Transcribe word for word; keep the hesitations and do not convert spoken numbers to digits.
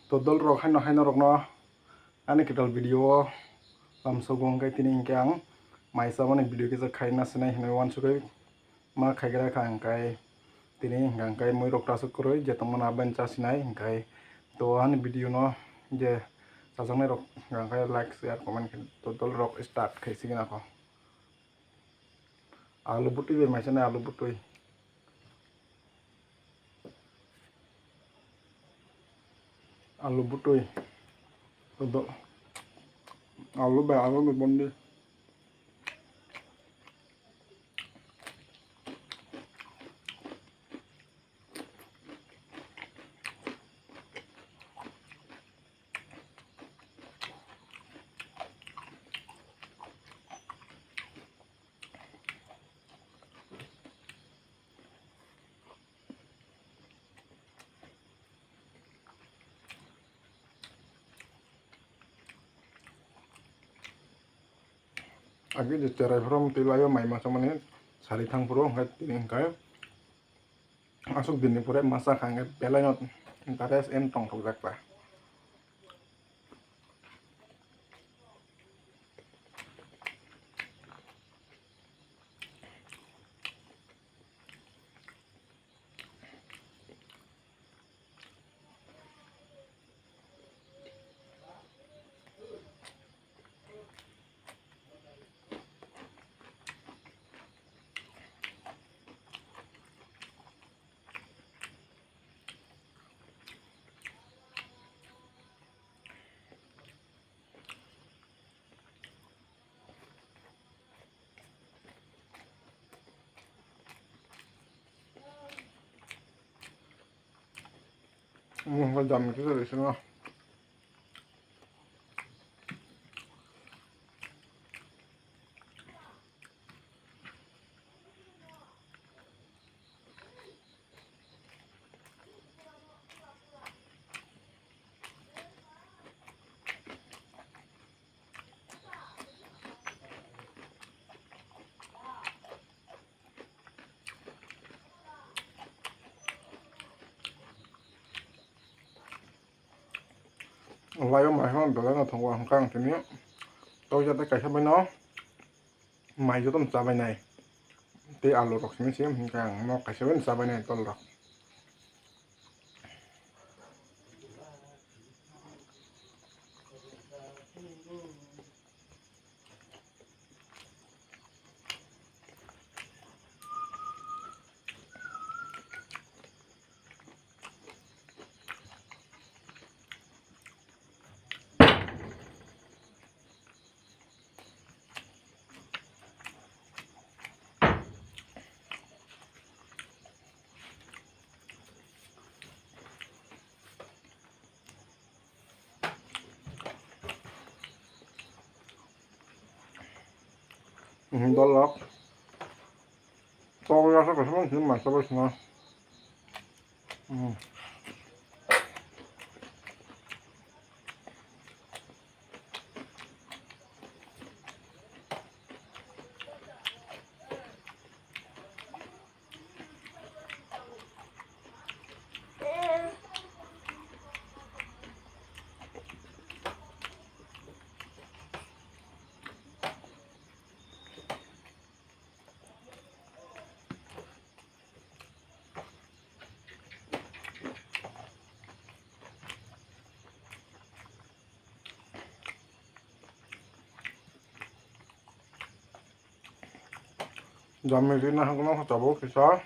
To dol rok haino haino rokno ani kwtal video o lamsogo, hwnkhe tini hwnkhe ang mai chamani video kisa khaina sinai hinwi uansugwi ma khaigra kha, hwnkhe tini hwnkhe mui rok tasuk kwrwi je tongmani abani cha sinai, hwnkhe to ani video no je chajaknai rok hwnkhe like, share, comment khe to dol rok start khai sigina kho. Alu butwi bai mai sanai, alu butwi. Alu butwi. Todo. Alu bai alu ni bondi. Agi je cherai phuru twi laio mai ma chamani sari thang phuru hwnkhe tini hwnkhe aswk dinni pore ma cha kha hwnkhe belai no interest and tongthokjak ta. Omo hwnba jam ni kisa rwsino. Laio mai phano belai no tongo, hwnkhe ang tini tokjak tei kaisa baino mai jotono chabainai tei alu rok simi se, hwnkhe ang no kaisa baino chabainai tol rok. Dolok. Tokjak khe kaisa simi mai chabai sina. Jami rina hangno tabuk kisa.